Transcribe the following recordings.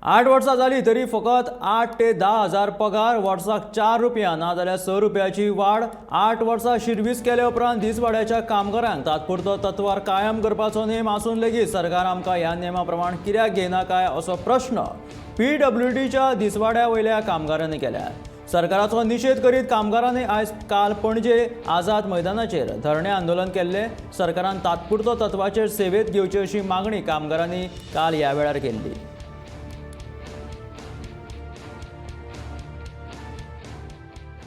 8 वर्सां जाली तरी फकत 8 ते 10 हजार पगार, वर्साक 4 रुपया नाजाल्यार 6 रुपयाची वाड. 8 वर्सां शिर्वीस केले उपरांत दिसवाड्याच्या कामगारांक तात्पुरतो तत्वार कायम करपाचो नेम आसून लेगीत सरकार आमकां ह्या नेमा प्रमाण कित्याक घेयना काय असो प्रश्न पीडब्ल्यूडीच्या दिसवाड्या वयल्या कामगारांनी केल्या. सरकाराचो निशेध करीत कामगारांनी आयज काल पणजे आझाद मैदानाचेर धरणे आंदोलन केल्ले. सरकारान तात्पुरतो तत्वाचेर सेवेत घेवची अशी मागणी कामगारांनी काल ह्या वेळार केल्ली.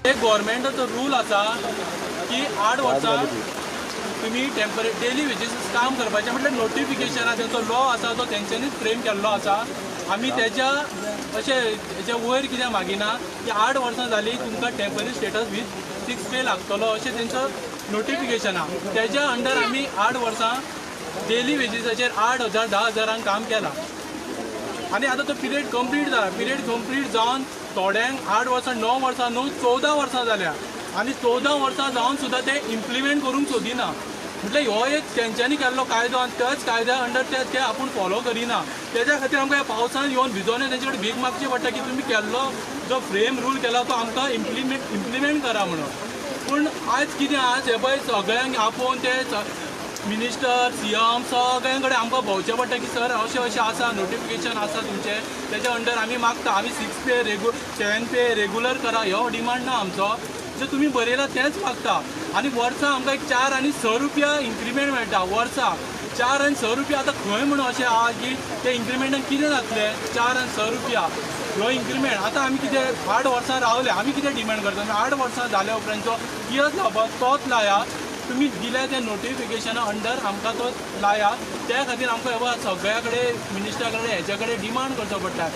एक गव्हर्मेंटाचो रूल आसा की 8 वर्सां तुमी टेम्पररी डेली वेजीस काम करपाचें, म्हटल्यार नोटिफिकेशन आसा, तेंचो लॉ आसा, तो तेंच्यांनीच फ्रेम केल्लो आसा. आमी तेज्या अशें तेज्या वयर कितें मागिना की 8 वर्सां जालीं तुमकां temporary status with 6 pay लागतलो अशें तेंचो नोटिफिकेशन आहा. तेज्या अंडर आमी 8 वर्सां डेली वेजीसाचेर 8 हजार 10 हजारांक काम केलां आनी आतां तो पिरियड कंप्लीट जाला. पिरियड कंप्लीट जावन थोड्यांक 8 वर्सां, 9 वर्सां न्हू, 14 वर्सां जाल्या आनी 14 वर्सां जावन सुद्दां ते इम्प्लिमेंट करूंक सोदिना. म्हटल्यार हो एक तेंच्यांनी केल्लो कायदो आनी त्याच कायद्या अंडर ते ते आपूण फॉलो करिना. तेज्या खातीर आमकां ह्या पावसान येवन भिजोन तेंचे कडेन भीक मागची पडटा की तुमी केल्लो जो फ्रेम रूल केला तो आमकां इम्प्लिमेंट करा म्हणून. पूण आयज कितें, आज हे पळय सगळ्यांक आपोवन ते मिनिस्टर, सीएम सगळ्यां कडेन आमकां भोंवचें पडटा की सर अशें अशें आसा, नोटिफिकेशन आसा तुमचें, तेच्या अंडर आमी मागता, आमी 6 पे 7 पे रेगुलर करा. हो डिमांड ना आमचो, जे तुमी बरयला तेंच मागता. आनी वर्सा आमकां एक 4 आनी 6 रुपया इन्क्रिमेंट मेळटा. वर्सा 4 आनी 6 रुपया आतां खंय म्हणून अशें आहा की ते इन्क्रिमेंटान कितें जातलें? 4 आनी 6 रुपया ह्यो इन्क्रिमेंट. आतां आमी कितें 8 वर्सां रावले, आमी कितें डिमांड करता? 8 वर्सां जाल्या उपरांत जो कियत लावपाक तोच लाया, तुमी दिल्या त्या नोटिफिकेशना अंडर आमकां तो लाया. त्या खातीर आमकां हे सगळ्या कडेन मिनिस्टरा कडेन हेच्या कडेन डिमांड करचो पडटा.